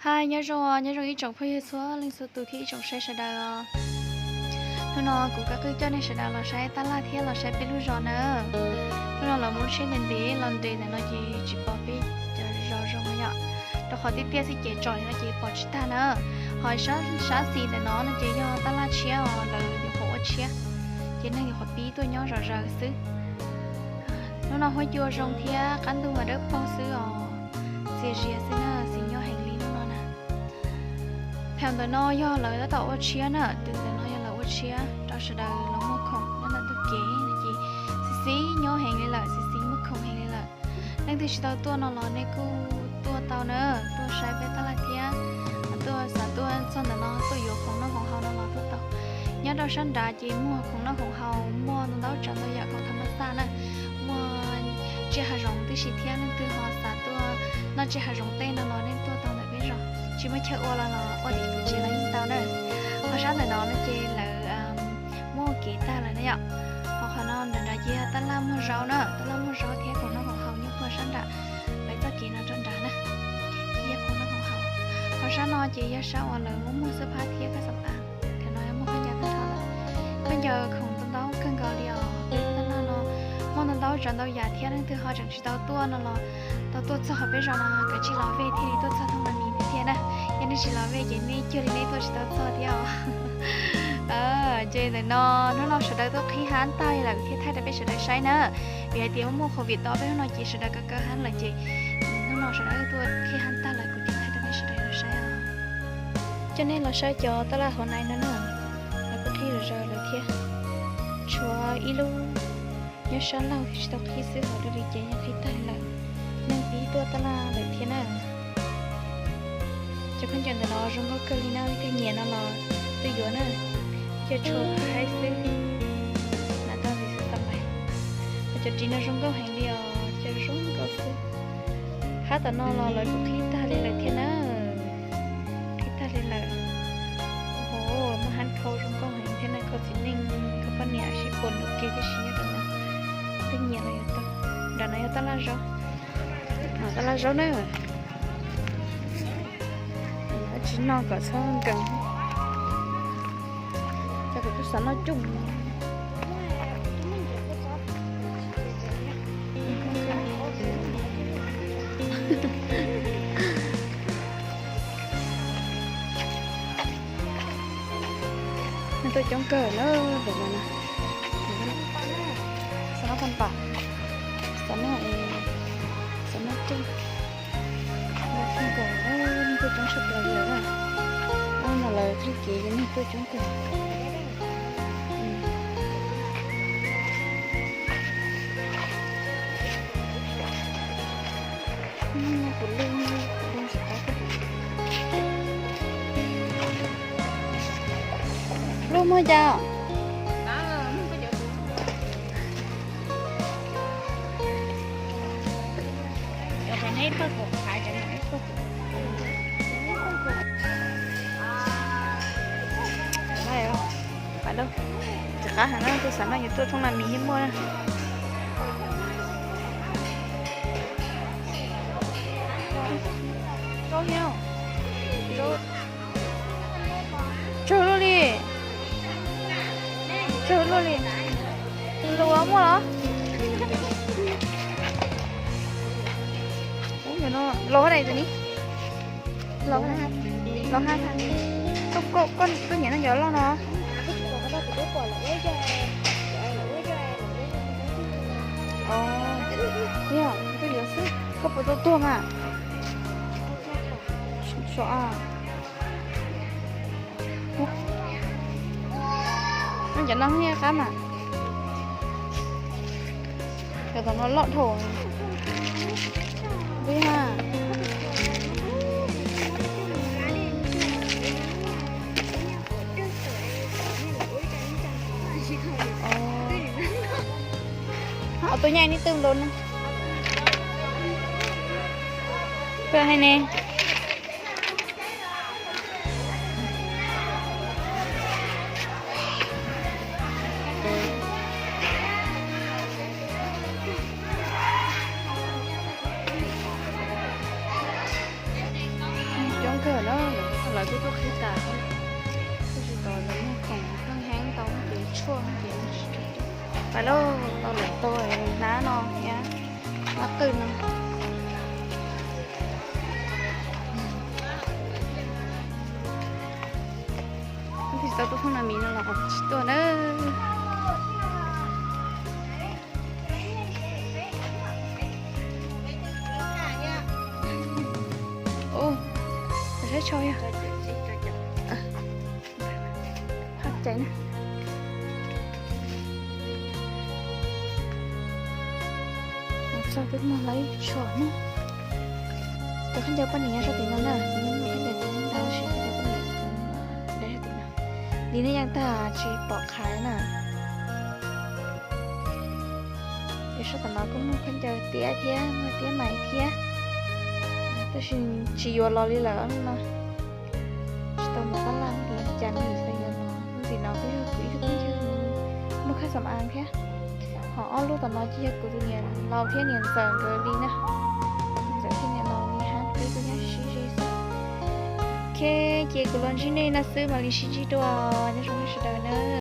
Hi, nyob zoo, nyob zoo ib tsoom phooj ywg txhua leej txhua tus thiab ib tsoom saib sawv daws os. Hnub no kuv Kab Qwj coj nej sawv daws los saib tab laj thiab los saib peb lub zos na. Hnub no lawv muab tsheb ntev ntev los nres ntawm no ces tsis pom peb cov zos zoo yom. Rau qhov tiaj tiaj xwb ces tsom li no ces pom tsis tag na. Ho sab xis ntawm no no ces yog tab laj tshiab os, lawv nyuam qhuav ua tshiab, ces neeg nyuam qhuav pib tuaj nyob zom zaws xwb. Hnub no huab cua zoo thiab qab ntuj mas dawb paug xwb os, txias zias xwb na, xis nyob heev li hnub no na. Thaum ntawm no yog lawv tab tom ua tshiab na, tus ntawm no yog lawv ua tshiab rau sawv daws los muag khoom nyob ntawm ntug kev no ces xis xis nyob heev li lawm, xis xis muag khoom heev li lawm. Leej twg tsis tau tuaj no los nej kuj tuaj tau na, tuaj saib peb tab laj thiab, tuaj xav tuaj txog ntawm no tuaj yuav khoom noj khoom haus no los tuaj tau. Nyob rau sab nrad ces muag khoom noj khoom haus, muaj ntau ntau tsav ntau yam khoom tha ma xaj na, muaj tsiaj hav zoov tib si thiab, leej twg ho xav tuaj noj tsiaj hav zoov tej no los nej tuaj tau ntawm peb zos. Tsis muaj chaw ua los los ua tim kuv tsev los yeej tau na. Ho sab ntawm no no ces lawv muab ua kev tag lawm na yom. Ho qhov no nram nrad ces yog tab laj muag zaub na, tab laj muag zaub thiab khoom noj khoom haus nyob puag sab nram, lawv txoj kev no rau nrad na, ces yog khoom noj khoom haus. Ho sab no ces yog sab uas lawv muag muag xwb phab thiab kab xam av. Thaum no yog muag khaub ncaws tag nrho lawm, khaub ncaws khoom ntau ntau kawg nkaus li os. Peb tab laj no muaj ntau ntau tsav ntau yam thiab, leej twg ho tseem tsis tau tuaj no los tau tuaj txog qhov peb zos no kav tsij los vej thiaj li tuaj txog thooj na mis thiab thiab na. Yog nej tsis los vej ces nej cuag li nej tuaj tsis tau txog thiab os. Ces ntawm no hnub no sawv daws tuaj qhib hab tag li lawm thiaj thaij rau peb sawv daws saib na. Vim hais tias muaj muaj covid tod peb hnub no ces sawv daws kaw kaw hab lawm ces hnub no sawv daws tuaj qhib hab tag lawm kuv thiaj thaij rau peb sawv daws saib os. Coj nej los saib cov tab laj hauv nais no na, lawv kuj qhib zom zaws lawm thiab. Tshuav ib lub nyob sab laug tsis tau qhib xwb, hauv dua li ces yeej qhib tag lawm. Neeg pib tuaj tab laj lawm thiab na. Cov khaub ncaws ntawm no zoo nkauj kawg li na, leej twg nyiam no los tuaj yuav na. Coj tshuav haib xwb, hnav tau ntxiv xwb tau lais. Cov ris no zoo nkauj heev li os, cov zoo nkauj xwb. Hab tom no los lawv kuj qhib tag li lawm thiab na. Qhib tag li lawm. Muaj hab khau zoo nkauj heev thiab na, khau txiv neej khau poj niam sib puas nuv kiag tib si nyob rau ntawd. Twb nyiam los yuav tau. Nram no yog tab laj zaub, tab laj zaub na. Tsis noj kom txhob nkees. Cov kuv twb xav noj coob. Neeg tuaj coob kawg na, ntawm no na. Xav noj paj npam, xav noj, xav noj coob. Noj coob kawg, neeg tuaj coob tshaj plaws li lawm na. Ob no lawv qhib kev ces neeg tuaj coob kawg. Lub muag cas? Tsis qab heev na, tus xav noj yuav tuaj thoob na mis thiab muaj na. Tsawg luaj li, tsawg luaj li. Luas muaj los? Ub, no los dais tus ni. Los ha, los ha. Koj, koj, koj nyiam no cov loj no? Koj yuav xwb, koj puas tau tuag mas? Sov a. Cov no nyiaj qab mas. Cov tom no loj dhau. Pib ha. Tus nyaij neb twb nplua ne. Peb hais ne. Coob kawg. Lawv, lawv twb tuaj qhib tas, tab sis tau lawv muag khoom pheej heev tau ces tshuaj ces pais lauj, tau lawv tau hnab no thiab hnab qwj no. Tab sis tau tuaj thooj na miv no los tsis tuaj na. Saib tshau yog haj cai na. Txog twb muag lawv ib tshuaj na. Cov khaub ncaws poj niam nyob sab tim no na, kuv yeej muaj khaub ncaws ntau tab sis khaub ncaws poj niam nyob sab tim no. Li nej yeej tag tsis pom qhaiv na. Ces sab tom no kuj muag khaub ncaws tiab thiab muag tiab mais thiab, tab sis tsis yuav los li lawm no. Tsis tau mus tab laj li cas li xyov yuav los. Ntxim no kuj yog kuv ib tug phooj ywg muag khaub xam aav thiab. Ho ob lub tom no ces yog kuv tus niam laus thiab niam ntxawm nkawd li na. Ntxawm thiab niam laus li hab peb kuj nyob sib ze xwb. Ok, ces kuv los ntsib nej no xwb mam li sib ntsib dua, nyob zoo nej sawv daws na.